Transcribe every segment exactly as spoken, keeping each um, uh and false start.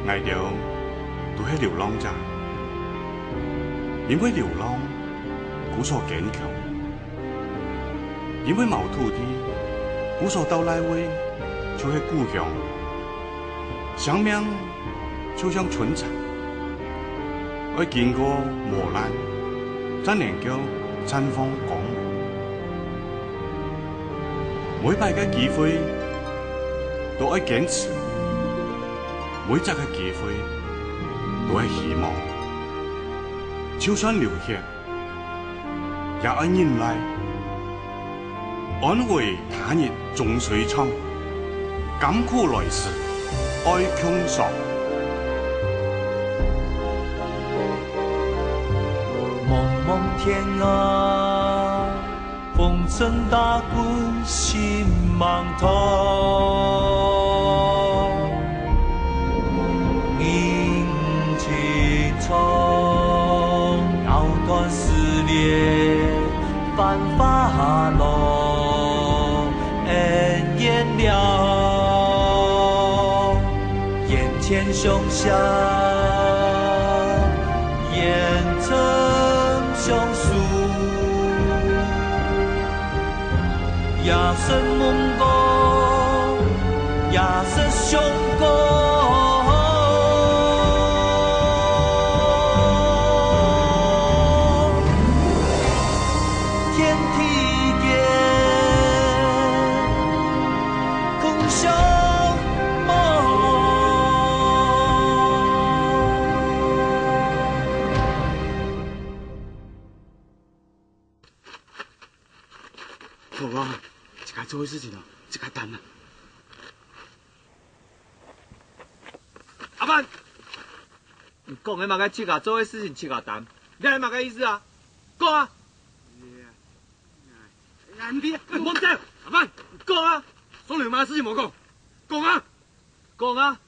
𠊎兜都係流浪者，因為流浪，故所堅強；因為無土地，故所到哪位就係故鄉。生命就像春蠶，愛經過磨難，正能夠綻放光芒。每擺个機會都愛堅持，每隻个機會都愛希望。就算流血， 也愛忍耐。安危他日終須唱，甘苦來時愛共嘗。茫茫天涯，風塵打滾心茫茫。 銀青草，藕斷絲連，繁華落，恩怨了。眼前雄翔，眼前雄狮。 夜深夢光，夜深雄光。天地間，共相望。 好啊，自家做个事情啊，自家擔啊。阿曼，你講个麼个自家做个事情自家擔？你係麼个意思啊？講啊！哎呀，哎呀，你莫走，阿曼，你講啊！送你媽个事情莫講，講啊！講啊！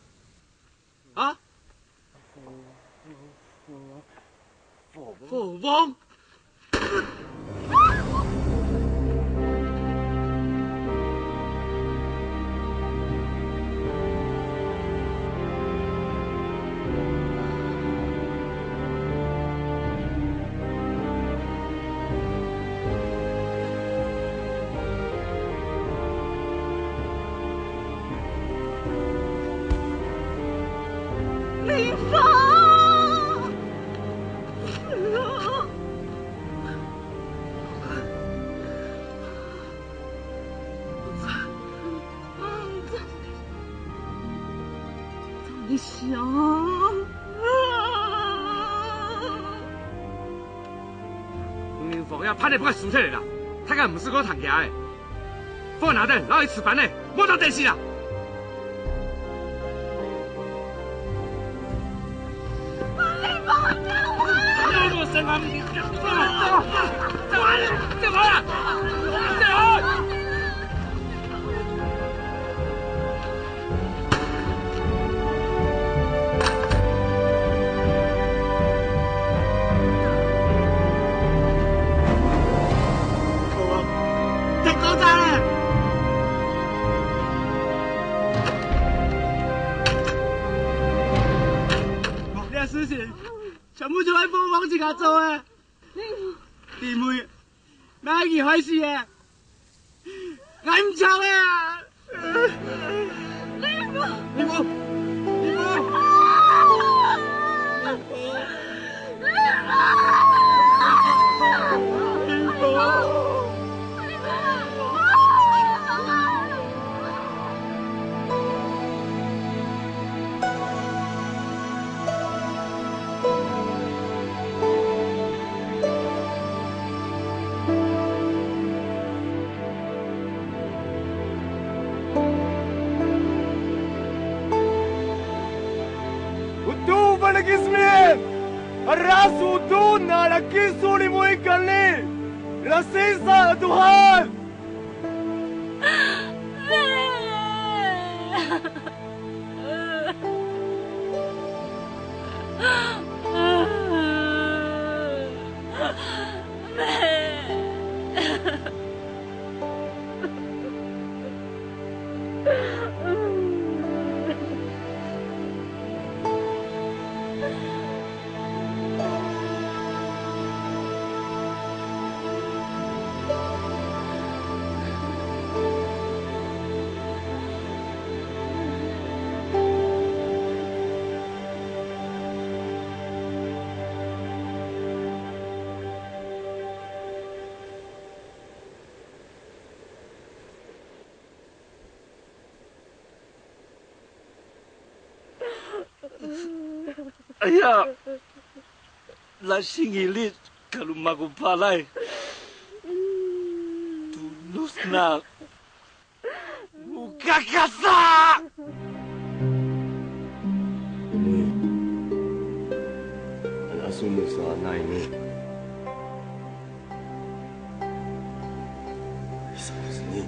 啊？火王？ 林峰！你想啊！ 林峰，這盤仔分𠊎收起來啦，大家毋使過談佢个。分𠊎拿等，摎佢食飯呢，莫當等死啦！林峰，你放開我！你有麼个聲啊？你走啊！走啊！走啊！走啊！走啊！ 這事情全部就係火王自家做个，因為 𠊎係佢害死个，𠊎毋著个啊！你無，你無，你無！Udtu panakismin! Aras udtu na lakis ulimui kali! Rasisa Tuhan! 哎呀，拉西尼利卡鲁马古巴莱，杜鲁斯纳，乌卡卡萨。Anak sumut sa anay ni. Isa ni.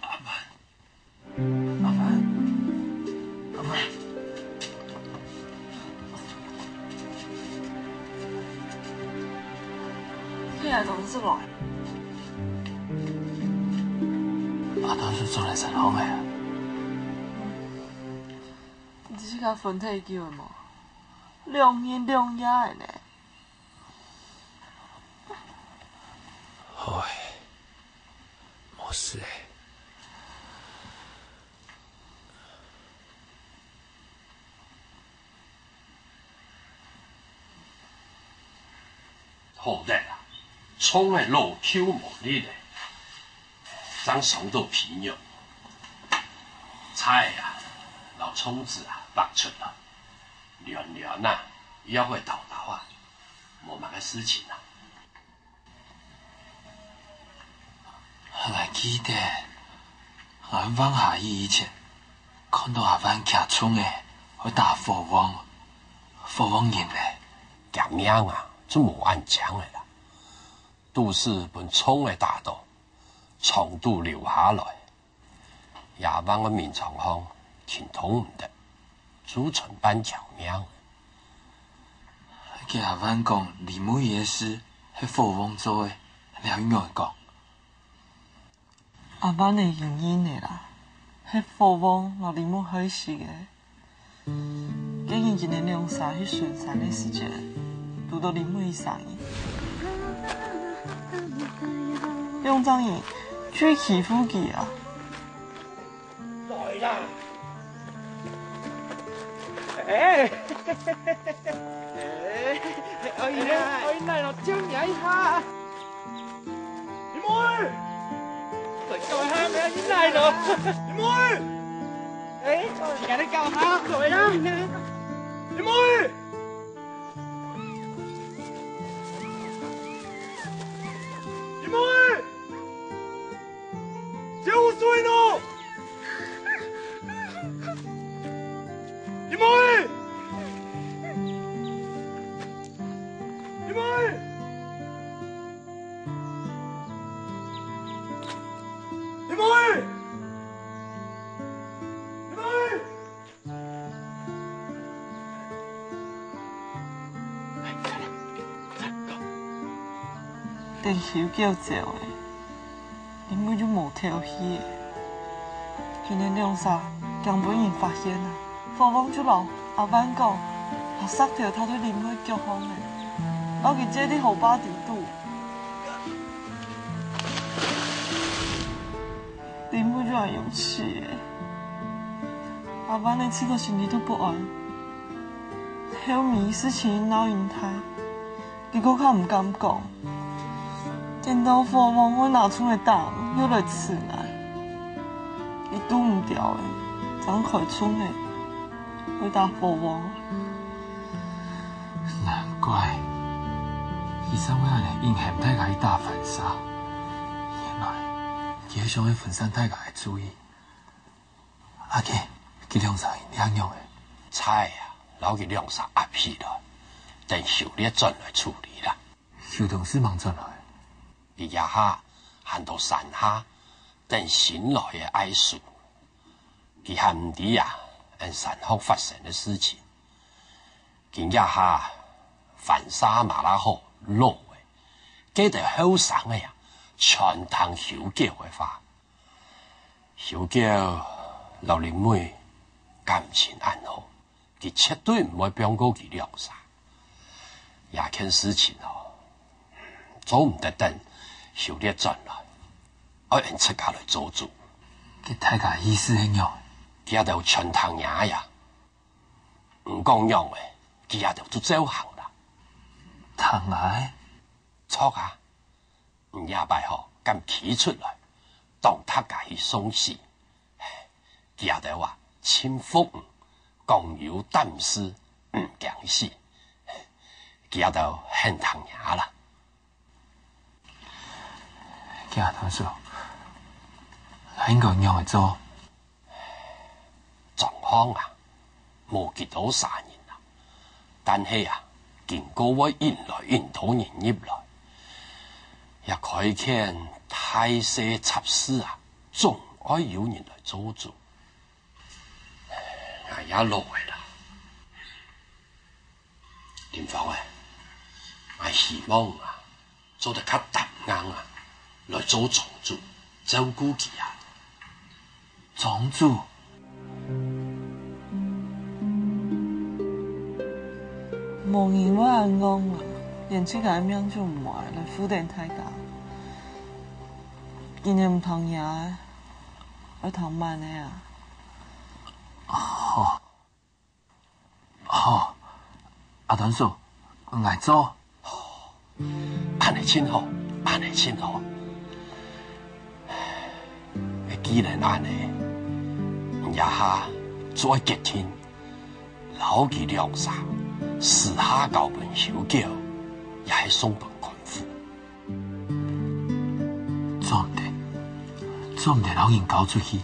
阿凡，阿凡，阿凡。你来做麼个？阿達就做來山上个。你自家分忒久了無？兩日兩夜了呢。 好欸，無事欸。好得啊，蔥仔老舊無力咧，正傷到皮肉。菜啊，摎蔥子啊，挖出來，亂亂啊，擛來沓沓啊，無麼个事情啊。 𠊎記得，𠊎橫下雨以前，看到阿凡擎蔥仔，會打火旺，火旺人咧。厥命啊，就無恁靚个啦。都係分蔥仔打到，腸肚流下來。 野蠻个眠床項，停動毋得，就成半條命。厥阿凡講，林妹仔个事係火旺做个，你仰會講？阿凡个原因个啦，係火旺摎林妹害死个。 該日佢等兩儕去巡山个時節，堵到林妹一儕人。兩儕人就欺負佢啊！來啦！哎，哎，哎，哎，哎，來咯，救你一下！ 林妹！來救下，毋好入來咯！林妹！哎，你趕緊救下，來啦！林妹！林妹！救水咯！ 林妹！林妹！林妹！林妹！ 等佢救走咧，林妹就無敨氣咧。佢等兩儕驚分人發現啊，火旺就摎阿凡講，拿石頭踏對林妹腳項咧，摎佢接佇河壩底肚。 林妹就恁樣死咧。阿凡仔試著心裡肚不安，後尾事情鬧恁大，佢過較毋敢講。等到火旺會拿蔥仔打人，又來㓾𠊎，佢堵毋牢咧，正開銃仔，會打火旺。難怪，佢正會恁樣應喊大家去打番沙。原來， 佢係想愛分散大家个注意。阿傑，佢兩儕人仰仔？菜啊，摎佢兩儕押起來，等修烈轉來處理啦。修東市吂轉來？佢這下還在山下，等新來个阿叔。佢還毋知啊，𫣆山項發生个事情。今這下番社嘛啦好，老个，該兜後生个啊，全聽修狗个話。 修狗摎林妹感情恁好，佢絕對毋會放過佢兩儕。這件事情哦，做毋得等修烈轉來，愛𫣆自家來做主。該大家意思係仰？佢兜全聽𠊎个啊，你講仰仔，佢兜就照行啦。聽𠊎？著啊！ 你這擺吼，敢企出來，當大家去送死。佢兜啊，盡服你，講有膽識，毋驚死。佢兜很聽𠊎啦。佢兜說，𠊎應該仰仔做？ 莊項啊，無幾多儕人啊，但係啊，經過會引來恁多人入來，這開間大細雜事啊，總愛有人來做主。𠊎也老了啦，林芳啊，𠊎希望啊， 做得較擔硬啊，來做莊主，照顧佢啊。莊主？無人會恁戇啊，連自家个命就毋愛，來負擔大家。今日毋聽𠊎个，愛聽滿仔啊。好。 好，阿端叔，𠊎做。恁仔盡好，恁仔盡好。既然恁仔，你這下就愛決定，摎佢兩儕，私下交分修狗，也係送分官府。做毋得，做毋得摎人交出去。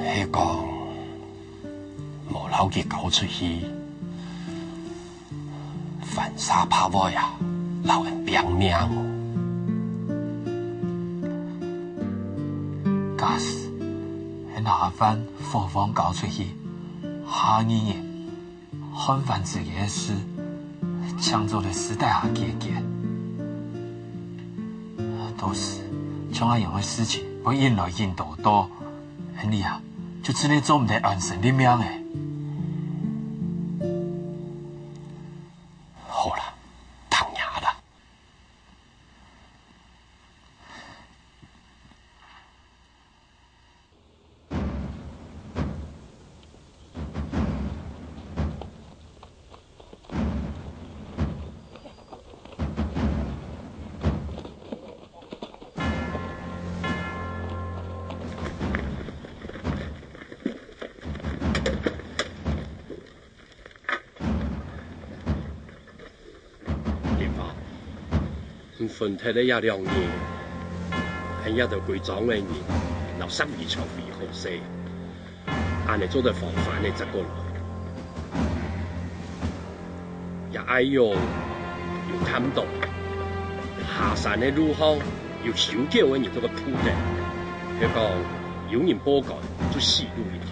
係講，無摎佢交出去，番社怕會啊，摎𫣆拚命哦。假使係拿番火旺交出去，下二日， 漢番之間个事，正做得私底下解決。到時，像恁樣个事情會引來引多多，𫣆俚啊，就真个做毋得安身立命了。好啦，聽𠊎啦。 林芳，你分忒了這兩日，𫣆這兜歸莊个人，摎石圍牆圍好勢，恁仔做得防範个接過來。這矮俑有探到，下山个路項有修狗个人做个鋪等，係講有人報官就死路一條。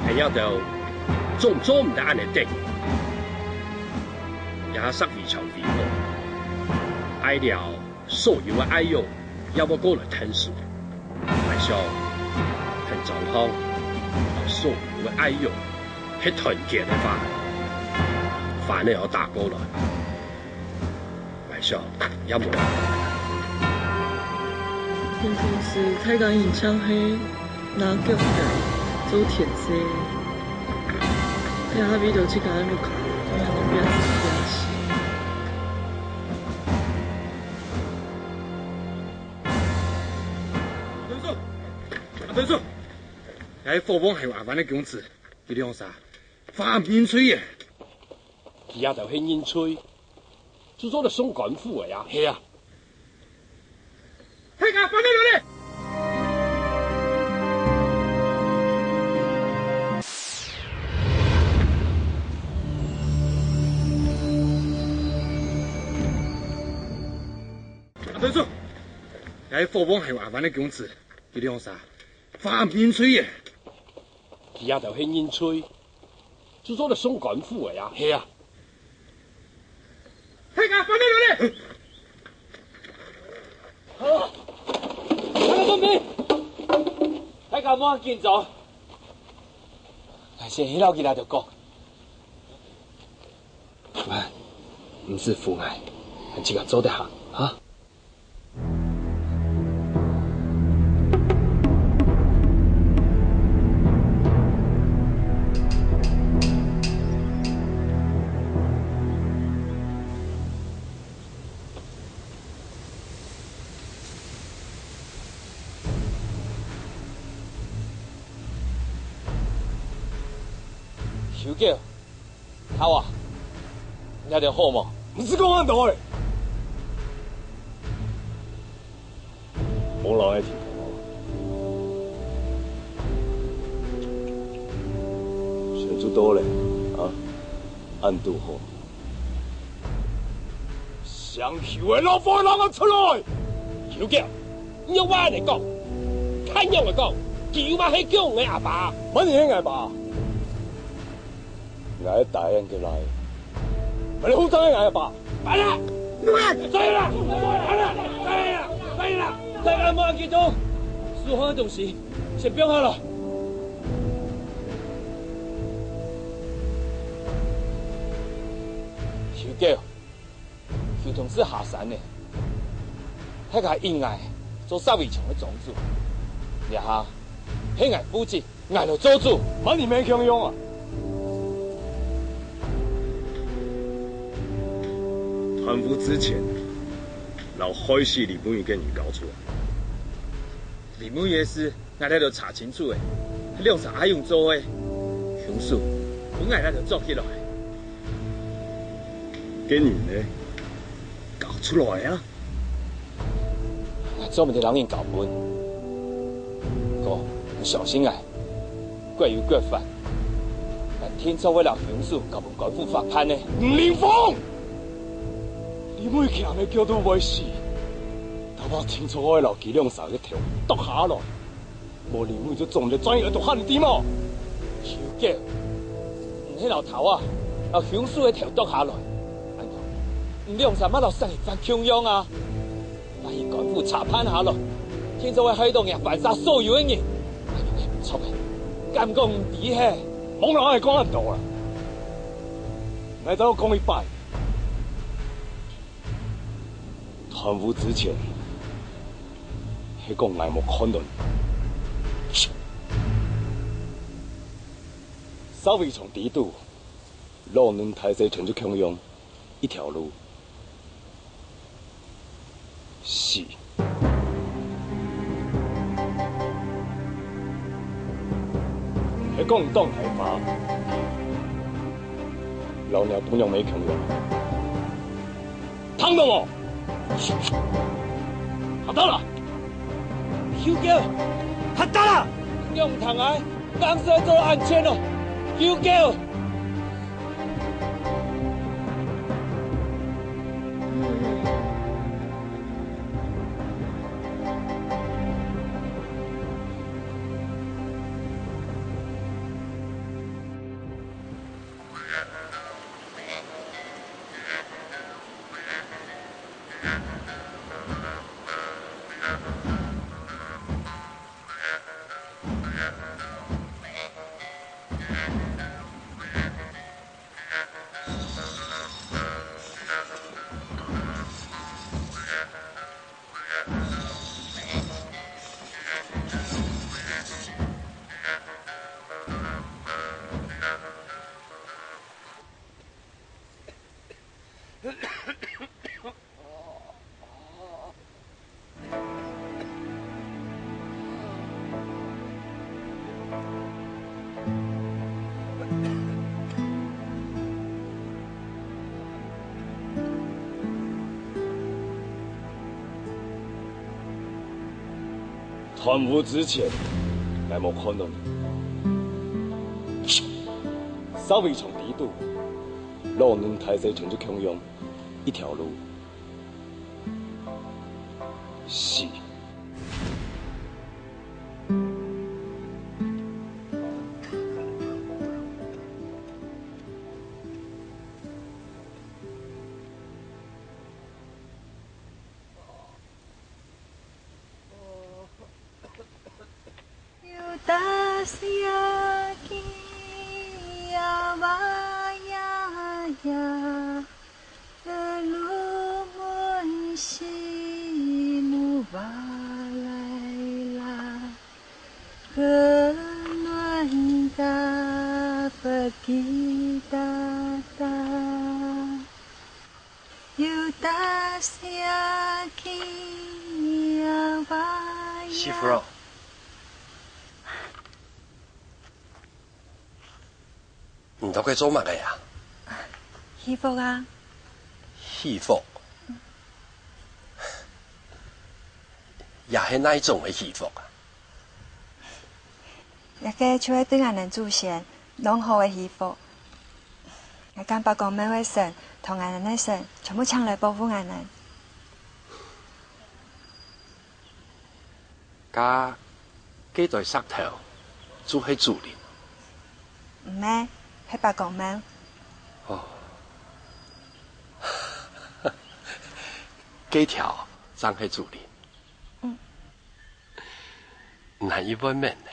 𫣆這兜總做毋得恁仔得人。這下石圍牆圍好，愛了所有个矮俑也會過來𢯭手。𠊎想，𫣆莊項摎所有个矮俑係團結个話，番仔愛打過來。 𠊎想也無。平常時大家人像係拿钁仔做天勢，這下為著自家个屋下，𠊎等拚死拚死。阿端叔，阿端叔，這火旺還有阿番个公子，佢兩儕，話毋認罪耶。佢這兜係認罪，就做得送官府个啊。係啊。大家放佢落來！隊長，這係火旺還有阿萬个公子，佢兩儕，話毋認罪耶。佢這兜係認罪，就做得送官府个呀。係啊。大家放佢落來！好，大家準備，大家莫緊張。𠊎先去摎佢這兜講。 喂，毋使扶𠊎，恁自家做得行，哈？修狗， 頭啊，你這兜好無？毋使講恁多咧。無人愛聽好無？錢就到咧，啊，恁堵好。想救个老虎人啊，出來！修狗，你仰會恁樣講？看樣來講，佢又嘛係救𠊎阿爸。麼人係𠊎爸？ 𠊎答應个來，𠊎來負責𠊎阿爸。來啦！來啦！來啦！來啦！來啦！大家莫激動，手項个東西先放下來。修狗， 邱同志下山咧，大家應𠊎做石圍牆个莊主，這下係𠊎負責，𠊎來做主。麼人毋共樣啊？斷烏之錢，摎害死李木魚个人交出來。李木魚个事， 𠊎這兜查清楚咧，係兩儕阿勇做个，兇手分𠊎這兜捉起來。該人呢？交出來啊！𠊎做毋得摎人交分。毋過，你相信𠊎，國有國法，𠊎定著會摎兇手交分官府法辦个。吳林峰！李木魚強个腳都會死，頭擺定著愛摎佢兩儕个頭剁下來。 無李木魚就做毋得專業个毒販，你知無？邱狗，你係摎頭啊，摎兇手个頭剁下來。恁樣，你兩儕嘛摎殺人犯共樣啊！萬一官府查辦下來，定著會害到𠊎番社所有个人，恁樣係毋著个，敢講毋知係？莫摎𠊎講恁多啦！𠊎再講一擺， 斷烏之錢，係講𠊎無看著你。石圍牆底肚，老嫩大細全就共樣，一條路。死。係講當大話，摎若餔娘姆共樣。 聽著無？哈達啦！邱狗！哈達啦！你仰毋聽啊？當時做到恁全哦！邱狗！斷烏之前，𠊎無看著你。石圍牆底肚，老嫩大細全就共樣，一條路。死。師傅，你在該做麼个啊？戲服啊。戲服？這係哪種个戲服啊？ 這个就係對𠊎等祖先弄好个戲服。𠊎感伯公廟个神同𠊎等个神全部請來保護𠊎等。該，該堆石頭就係祖靈？毋係，係伯公廟。哦。該條正係祖靈。嗯。 難以分辨呢。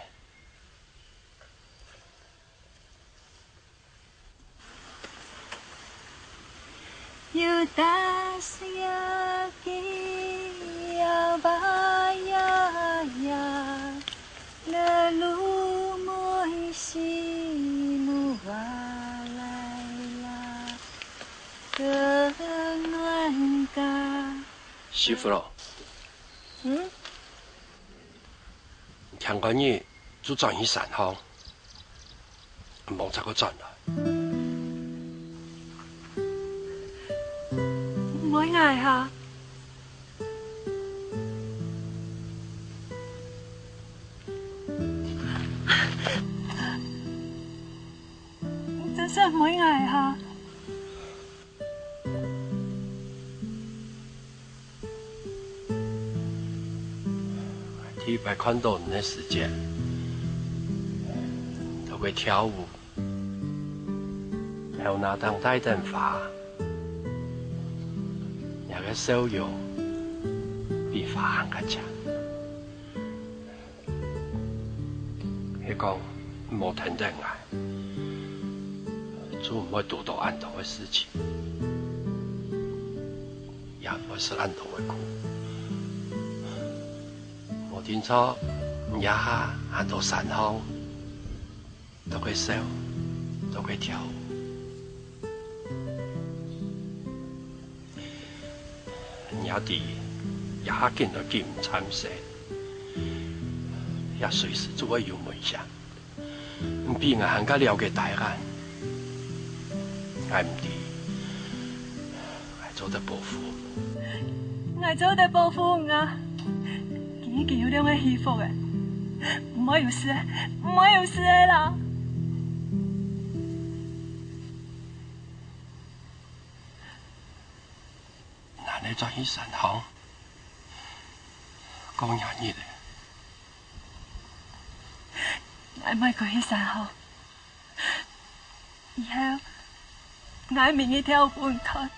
師傅咯。嗯？ 聽講你就轉去山項，無再過轉來。毋愛𠊎哈？真係毋愛𠊎哈？ 第一擺看著你个時節，在該跳舞，頭那頂戴等花，你个笑容比花還較靚。 係講無跈等𠊎，就毋會堵著恁多个事情，也毋會食恁多个苦。無定著，這下還在山項，在該笑，在該跳舞。 若知，這下緊來緊毋參細，也隨時就會有危險。你比𠊎還較了解大人，𠊎毋知，𠊎做得保護。𠊎做得保護你啊！今日佢有兩个戲服誒，毋會有事誒，毋會有事誒啦！ 𠊎愛轉去山項，過若日仔。𠊎毋愛過去山項，以後𠊎愛每日跳舞分你看。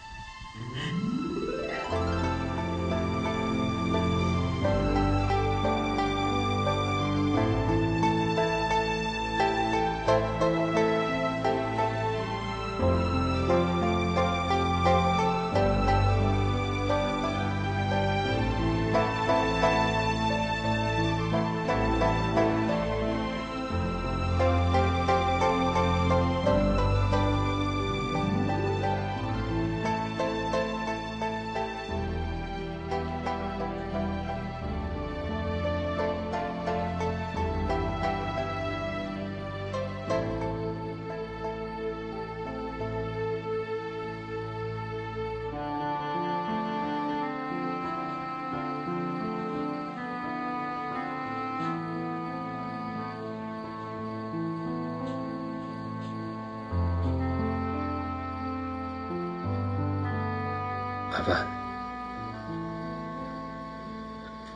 阿爸，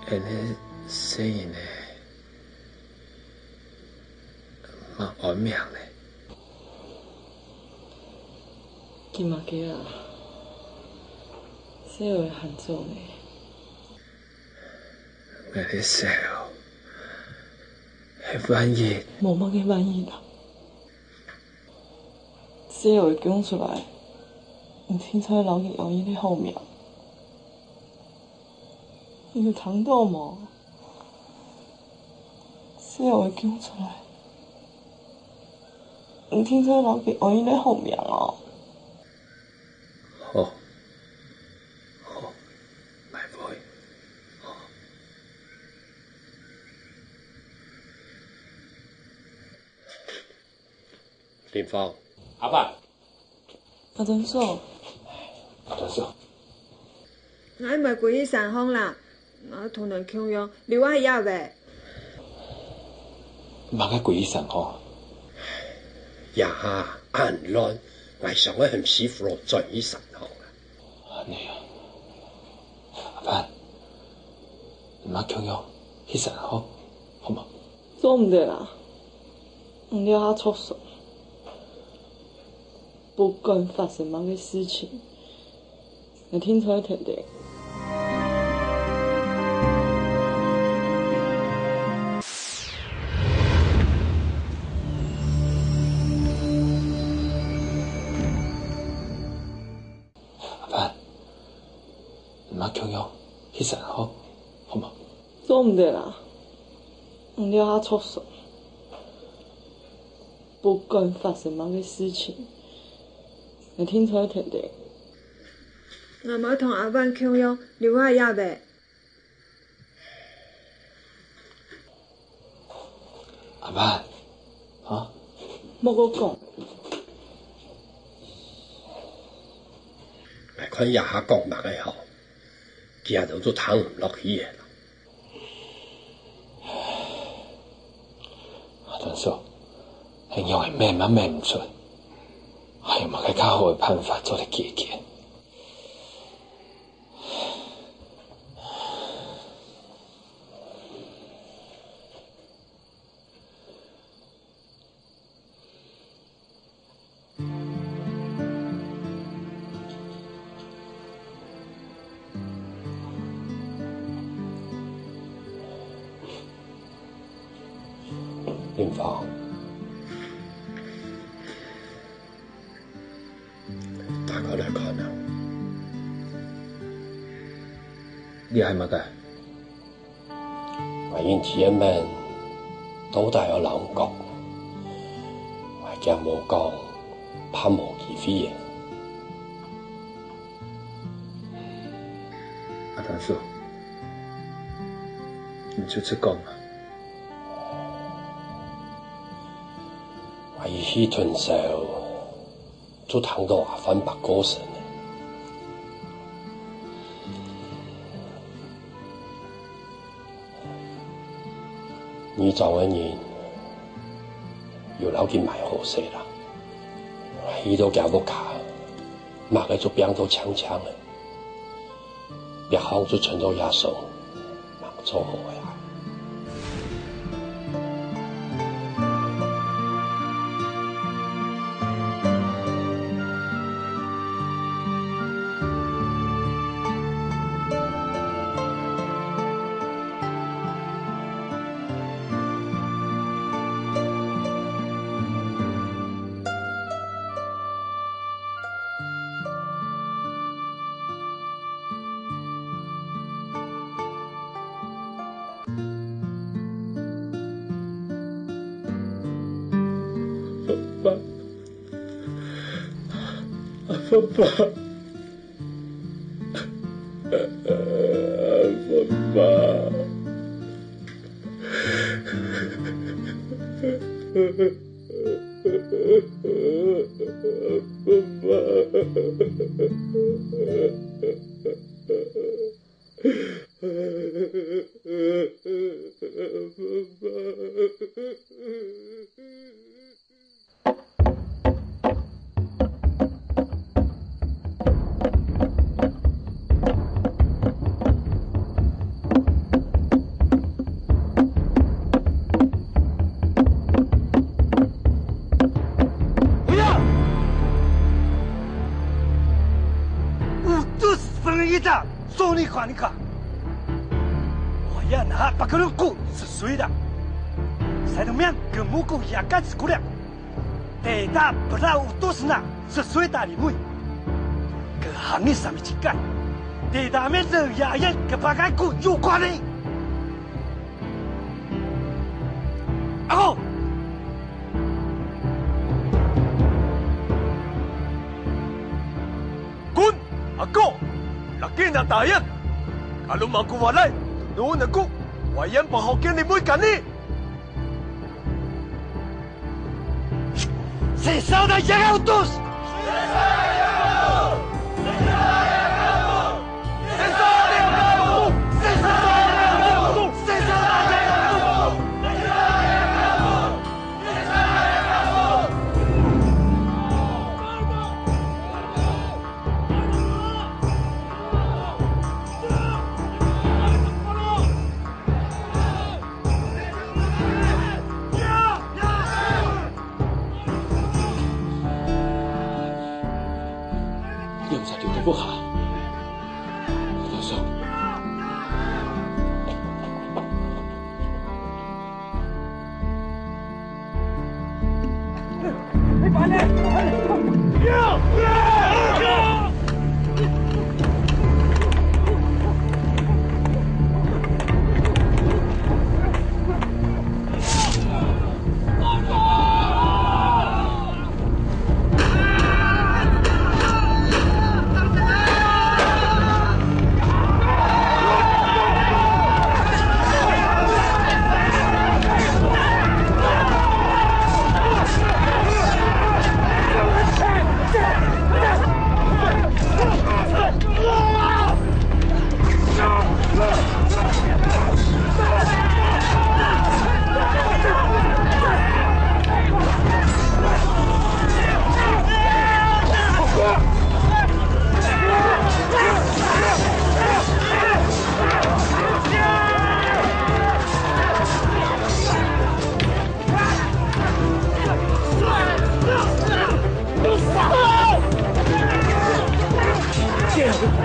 恁呢細人仔，嘛安名呢？佢麼个啊？細人仔喊做呢？𠊎个細人仔，係萬一。無麼个萬一啦。 細人仔降出來，你定著摎佢安一個好名。你有聽著無？細人仔降出來，你定著摎佢安一個好名哦。好，好，𠊎會。好。 林芳。阿爸。阿珍嫂。阿珍嫂。𠊎毋愛歸去山項啦，𠊎愛同你共樣留在這位。麼个歸去山項？這下恁亂，𠊎想愛喊師傅轉去山項啦。恁呢啊。阿爸，你嘛共樣去山項，好無？做毋得啦，你這下著爽。 不管發生麼个事情，𠊎定著會跈等。阿爸，你嘛共樣去山項，好無？做毋得啦，你這下著爽。 不管發生麼个事情，𠊎定著會跈等。𠊎嘛愛同阿爸共樣留在這位。阿爸，啊？莫過講。𠊎看這下講麼个好，佢兜就聽毋落去了啦。 阿珍嫂，係仰仔愐嘛愐毋出，還有麼个較好个辦法做得解決？ 林芳，打開來看啊。這係麼个？ 𠊎人知恁愐，到底愛仰講？𠊎驚無講，怕無機會啊。阿珍嫂，你就直講啊。𠊎一去屯燒， 就聽著阿煥伯過身了。義莊个人有摎佢埋好勢啦，去到厥屋下，麼个就拚到淨淨了。 壁項就伸到這雙，吂做好个啊。爸爸，阿爸爸，阿爸爸。Kita, soni kanika. Wayah naha pakalungku sesuai da. Saya demikian gemukku ya kat sekolah. Tidak pernah utus na sesuai tadi mui. Kehangis sami cikan. Tidak mele ya ayat kepakai ku yukani. Ako! Kun, ako, laki na tayan. Kalau maku walay, tunun ako, wayan pahokin ni Boy kani. Sesau na yang utus!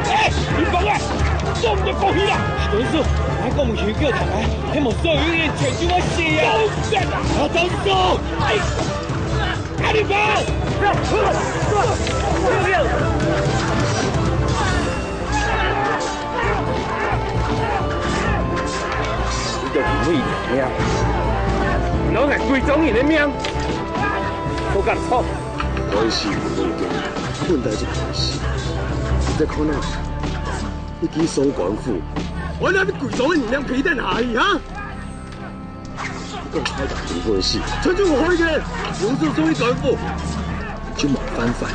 哎，你放啊！做毋得放屁啦！董事，還講毋許叫他來，還無所有人全部要死啊！好，董事！哎，阿里巴！你个命，攏係歸莊人个命，好敢錯！我是路中，混在這个關係，你在看哪？你去送官府，我那邊歸莊个人命賠在哪裡啊？講太大人關係，全就我開个，用手送去官府，就無犯法。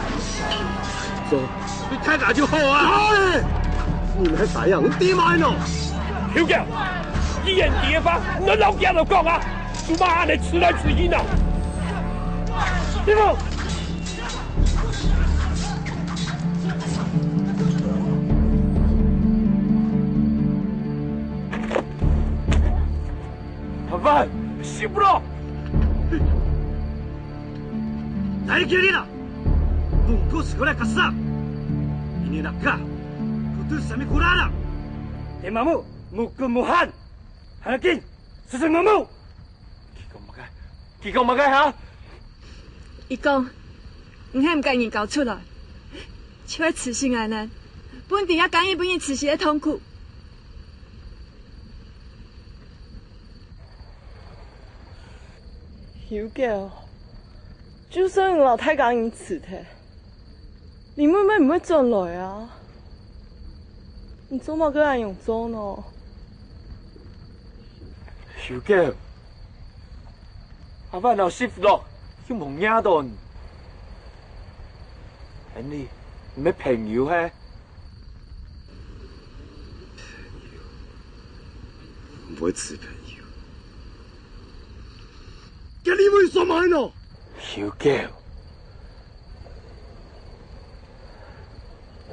走。 你大家就好啊！好咧！你們還打樣，你爹媽呢？休教！既然爹爸，你老爹就講啊，做麼恁樣出來出去呢？師傅！阿凡，死不了！來，叫你啦！ Bungkus ko lai kasang. Ini nak ka. Putus sami kurarang. Temamu, mukun muhan. Hanakin, susun mamu. 佢講麼个？佢講麼个哈？佢講，你還毋趕緊交出來，就會自食恁樣，本底也甘願分你自食个痛苦。 有个，就算你老大家你辭忒，你妹妹毋會轉來啊？你做麼个恁樣做呢？有个，阿爸老實咯，又無惹到你。恁樣，你个朋友嘿？ 毋會辭朋友。該你為什麼呢？有狗，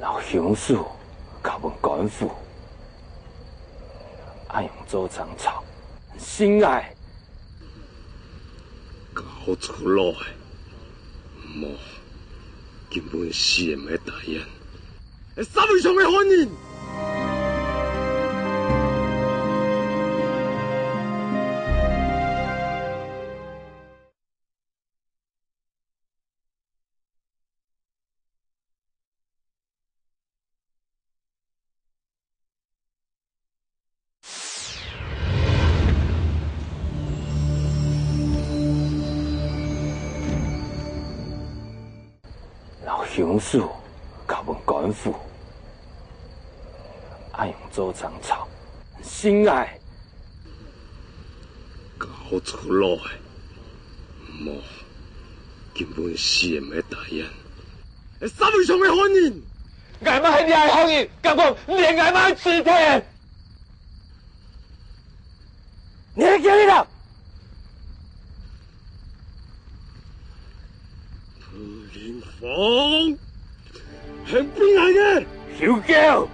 摎兇手交分官府，恁樣做正著，信愛。交出來，無，根本死毋會答應。係社會上个犯人！紅樹交分官府，恁樣做正著，信𠊎。交出來！無，今分神个大眼，係社會上个好人！𠊎嘛係這个好人，敢講連𠊎嘛係蚩天！ 你係叫你啦！林峰，係邊个个？小狗！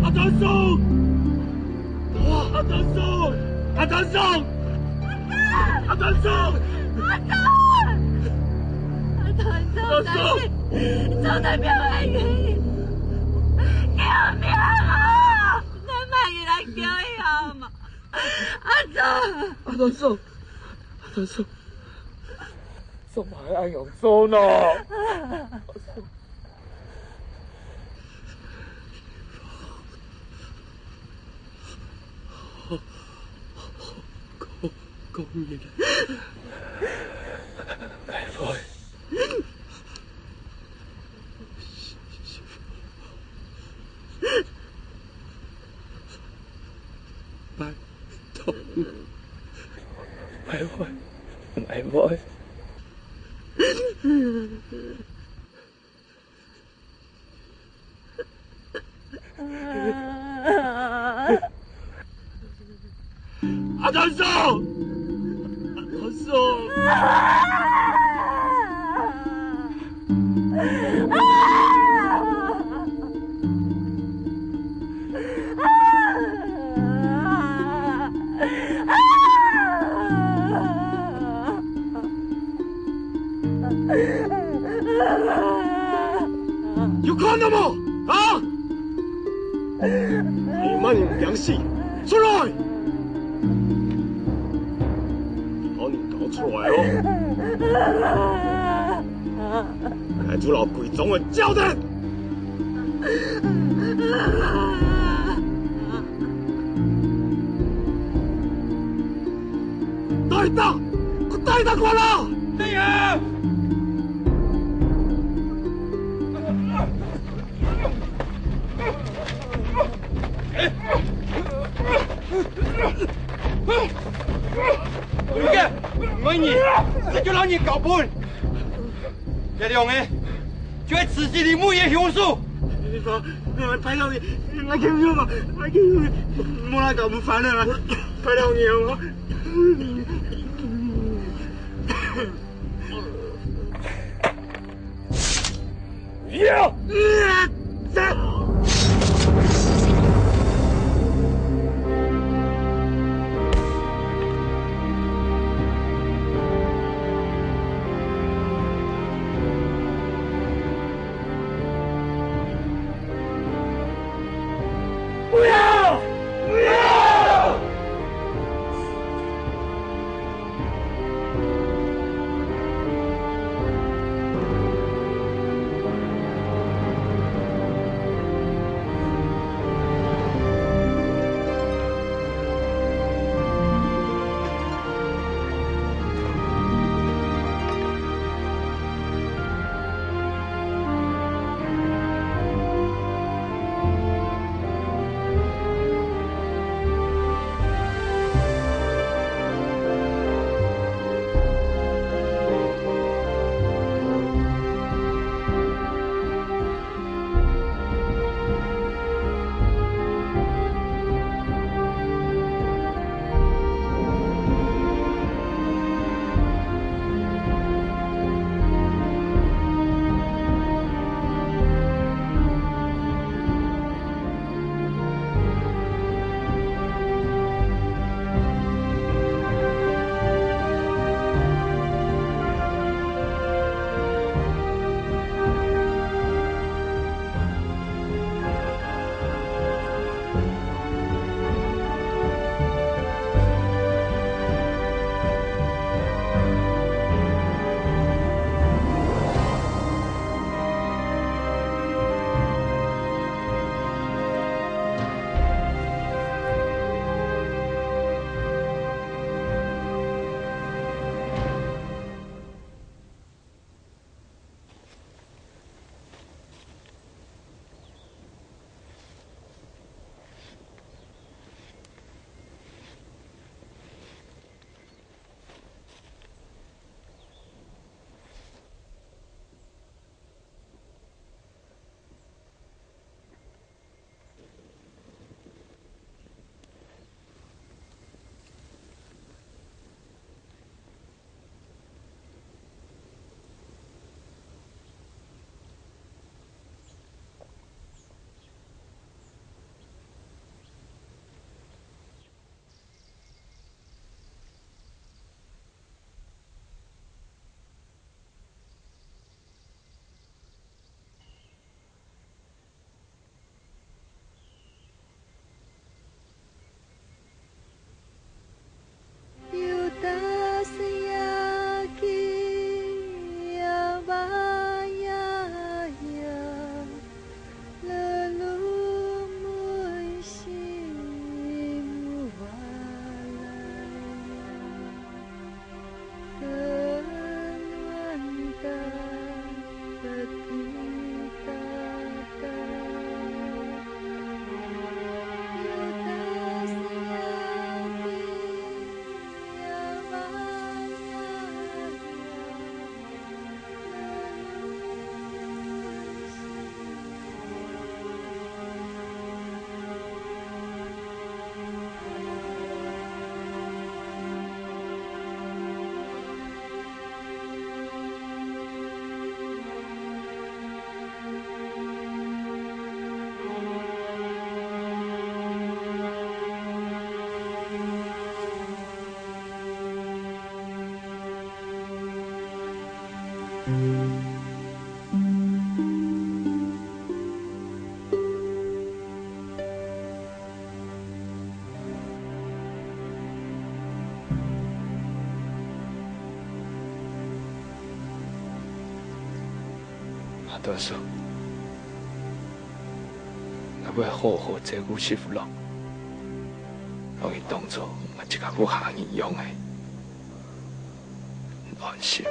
阿德叔！阿德叔！阿德叔！阿德叔！阿德叔！阿德叔！你做得救我！救命啊！你買人來救佢好無？阿德！阿德叔！阿德叔！ 做麼个恁樣做呢？講，講你。拜託。 𠊎會，𠊎會。阿德叔！阿德叔！ 有看到無？啊！你麼人毋驚死？出來！好人搞出來哦！𠊎就摎歸莊个照等！ 帶佢，帶佢過來！對啊！你个，毋愛你，這就摎你交分！這兩个，就係刺死你妹个兇手！ 你快，你快，拜託你，𠊎求你嘛，𠊎求你，莫來搞毋翻了啦，拜託你哦。大叔，𠊎會好好照顧媳婦咯，好像當初𠊎自家屋下人樣仔，安心。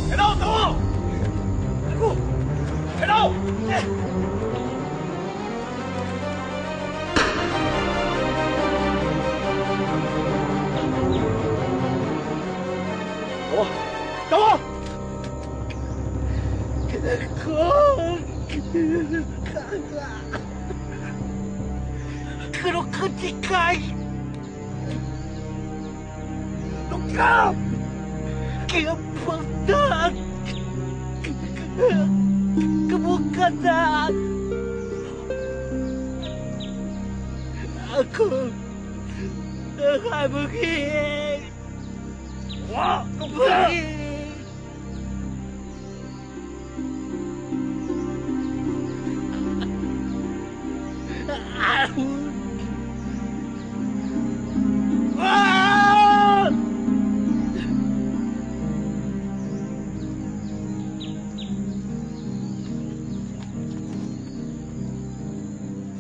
等我，等我！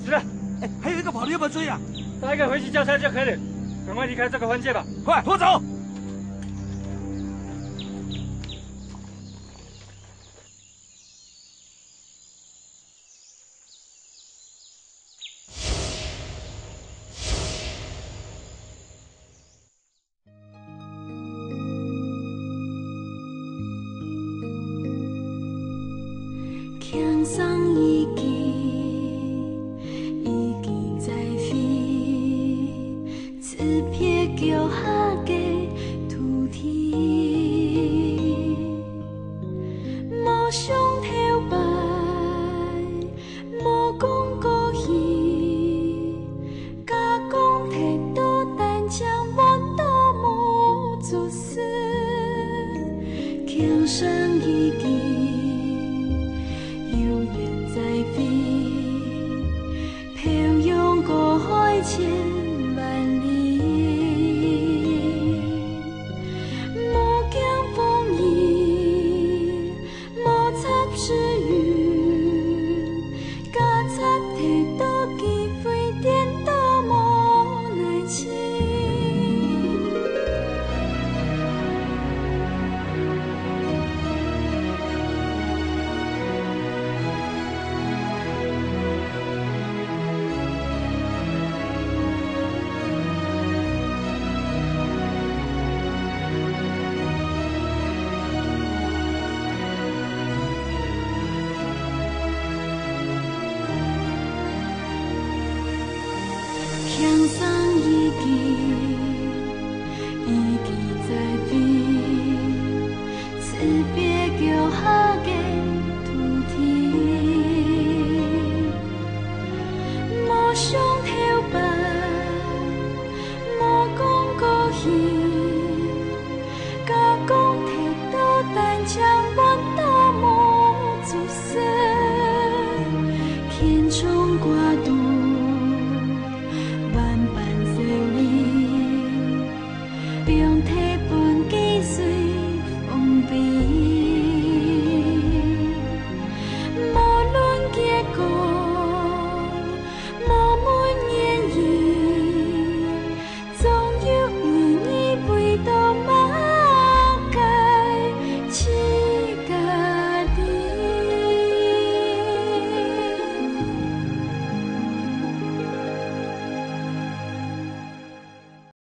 是的，哎，还有一个跑的要不要追啊？搭一个回去交差就可以了，赶快离开这个环界吧。快，拖走！